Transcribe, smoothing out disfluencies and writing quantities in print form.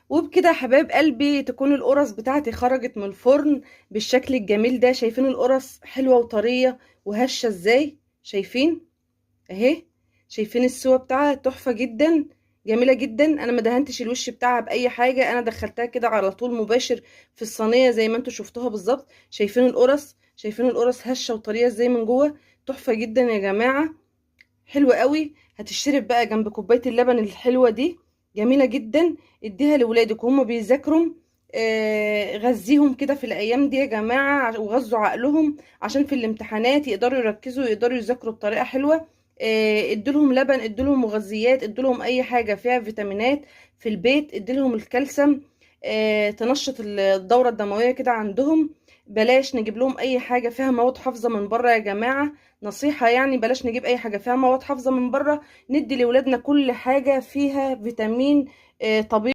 وبكده يا حبايب قلبي تكون القرص بتاعتي خرجت من الفرن بالشكل الجميل ده. شايفين القرص حلوة وطرية وهشة ازاي؟ شايفين اهي، شايفين السوا بتاعها تحفة جدا، جميلة جدا. انا ما دهنتش الوش بتاعها باي حاجة، انا دخلتها كده على طول مباشر في الصينية زي ما انتوا شفتوها بالظبط. شايفين القرص، شايفين القرص هشة وطرية ازاي من جوه، تحفة جدا يا جماعة، حلوة قوي. هتشرب بقى جنب كوباية اللبن الحلوة دي، جميلة جدا. اديها لولادك وهم بيذاكروا، غذيهم كده في الايام دي يا جماعة، وغذوا عقلهم عشان في الامتحانات يقدروا يركزوا ويقدروا يذاكروا بطريقة حلوة. ادولهم لبن، ادولهم مغذيات، ادولهم اي حاجة فيها فيتامينات في البيت، ادولهم الكالسيوم، تنشط الدورة الدموية كده عندهم. بلاش نجيب لهم اي حاجة فيها مواد حافظه من بره يا جماعة، نصيحة يعني، بلاش نجيب اي حاجة فيها مواد حافظه من بره. ندي لولادنا كل حاجة فيها فيتامين طبيعي.